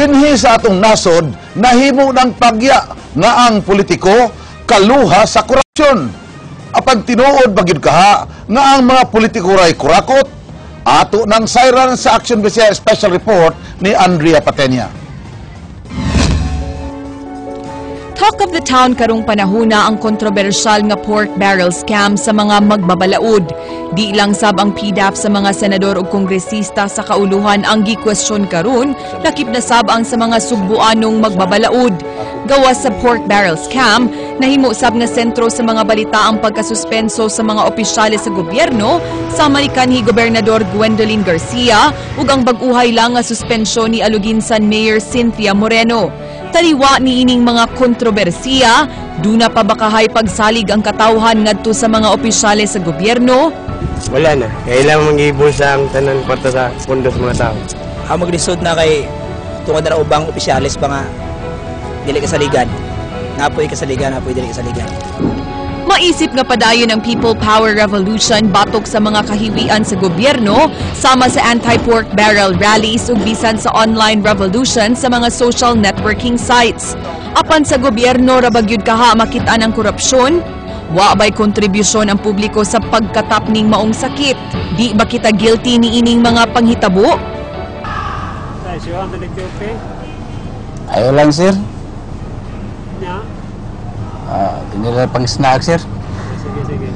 Dinhi sa atong nasod, nahimo ng pagya nga ang politiko kaluha sa korupsyon. Apan tinuod ba gyud kaha nga ang mga politiko ray kurakot? Ato nang sayran sa Action Bisaya Special Report ni Andrea Patenia. Talk of the town karong panahona ang kontrobersyal nga pork barrel scam sa mga magbabalaod. Di lang sab ang PDAF sa mga senador ug kongresista sa kauluhan ang gikwestiyon karon, lakip na sab ang sa mga sugbuanong magbabalaod. Gawas sa pork barrel scam, nahimo sab nga sentro sa mga balita ang pagkasuspenso sa mga opisyales sa gobyerno sama ni kanhi Gobernador Gwendolyn Garcia ug ang bag-uhay lang nga suspensyon ni Aloguinsan Mayor Cynthia Moreno. Taliwa ni ining mga kontrobersiya, duna pa ba kahay pagsalig ang katawhan ngadto sa mga opisyales sa gobyerno? Wala na. Kailangan mag-ibulsa ang tanan kwarta sa pondo sa mga tao. Ang maglisod na kay tungod na ubang opisyales pa nga dili kasaligan. Napoy kasaligan, napoy dili kasaligan. Maisip nga padayon ang People Power Revolution batok sa mga kahiwian sa gobyerno, sama sa anti-pork barrel rallies ug bisan sa online revolution sa mga social networking sites. Apan sa gobyerno ra ba gyud kaha makit-an ang korupsyon? Wa ba'y kontribusyon ang publiko sa pagkatap ning maong sakit? Di ba kita guilty ni ining mga panghitabo? Ayaw lang, sir. Ah, tinira pang snack, sir. Sige, sige.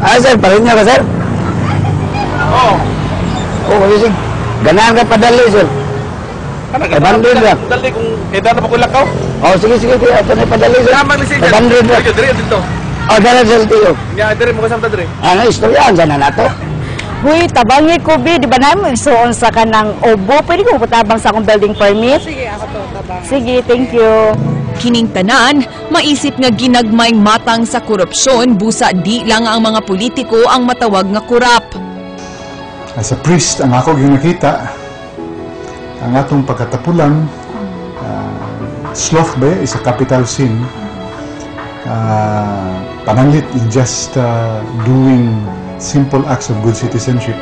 Ah, sir, parin niya ka, sir? Oo. Oh, kasi ganahan ka padali, sir. 500 lang. Dali kung edad na pa ko lakaw. Oh, sige, sige, sige. Ato na padali, sir. Tama ni siya. 500 lang. Diri diri dito. Oh, dala, sir, tiyo. Nya diri mo kasama diri. Ano, istoryahan sana nato. Huy, tabangi ko, bi. Di ba na mo igsuon sa kanang obo? Pwede ko patabang sa akong building permit? Sige, ako to, tabang. Sige, thank you. Kining tanan, maisip nga ginagmayng matang sa korupsyon, busa di lang ang mga politiko ang matawag nga kurap. As a priest, ang ako ginakita, ang atong pagkatapulan, sloth ba is a capital sin. Pananglit in just doing simple acts of good citizenship,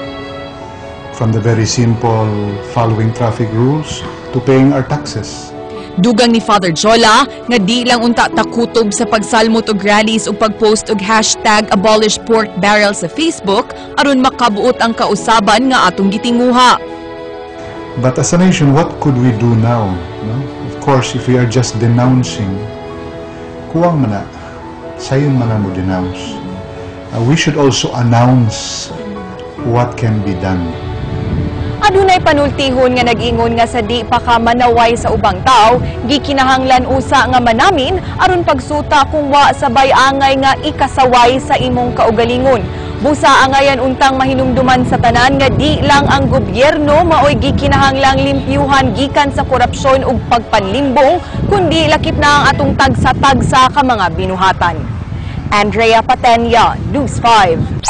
from the very simple following traffic rules to paying our taxes. Dugang ni Father Jola nga di lang unta takutob sa pagsalmot og rallies ug pagpost og #AbolishPorkBarrel sa Facebook aron makabuot ang kausaban nga atong gitinguha. But as a nation, what could we do now? No? Of course, if we are just denouncing, kuwang man na, sayon man na mo denounce. We should also announce what can be done. Adunay panultihon nga nag-ingon nga sa di pa ka manaway sa ubang tawo, gikinahanglan usa nga manamin aron pagsuta kung wa sabay angay nga ikasaway sa imong kaugalingon. Busa angayan untang mahinumduman sa tanan nga di lang ang gobyerno maoy gikinahanglang limpyuhan gikan sa korupsyon ug pagpanlimbong, kundi lakip na ang atong tagsa-tagsa ka mga binuhatan. Andrea Patenia, News 5.